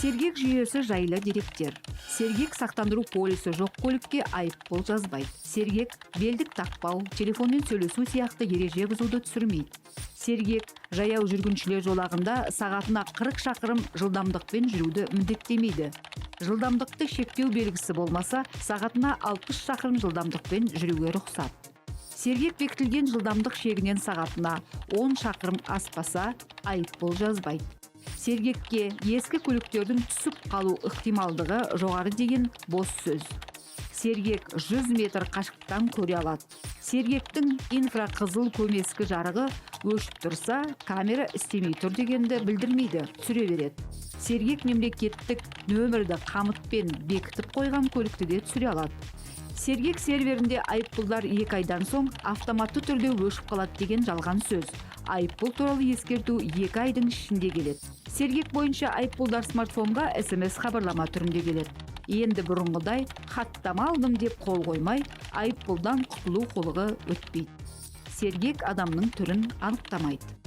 Сергек жүйесі жайлы деректер. Сергек сақтандыру полисі жоқ көлікке айыппұл жазбайды. Сергек белдік тақпау, телефонмен сөйлесу сияқты ереже бұзуды түсірмейді. Сергек жаяу жүргіншілер жолағында сағатына 40 шақырым жылдамдықпен жүруді міндеттемейді. Жылдамдықты шектеу белгісі болмаса, сағатына 60 шақырым жылдамдықпен жүруге рұқсат. Сергек бекітілген жылдамдық шегінен сағатына 10 шақырым аспаса, айыппұл жазбайды. Сергекке ескі көліктердің түсіп қалу ықтималдығы жоғары деген бос сөз. Сергек 100 метр қашықтан көре алады. Сергектің инфрақызыл көмескі жарығы өшіп тұрса, камера істемей тұр дегенді білдірмейді, түсіре береді. Сергек мемлекеттік нөмірді қамытпен бекітіп қойған көлікті де түсіре алады. Сергек серверінде айыппұлдар 2 айдан соң автоматты түрде өшіп қалады деген жалған сөз. Айыппұл туралы ескерту 2 айдың ішінде келеді. Сергек бойынша айыппұлдар смартфонға СМС хабарлама түрінде келеді. Енді бұрынғыдай «хаттама алдым» деп қол қоймай, айыппұлдан құтылу қулығы өтпейді. Сергек адамның түрін анықтамайды.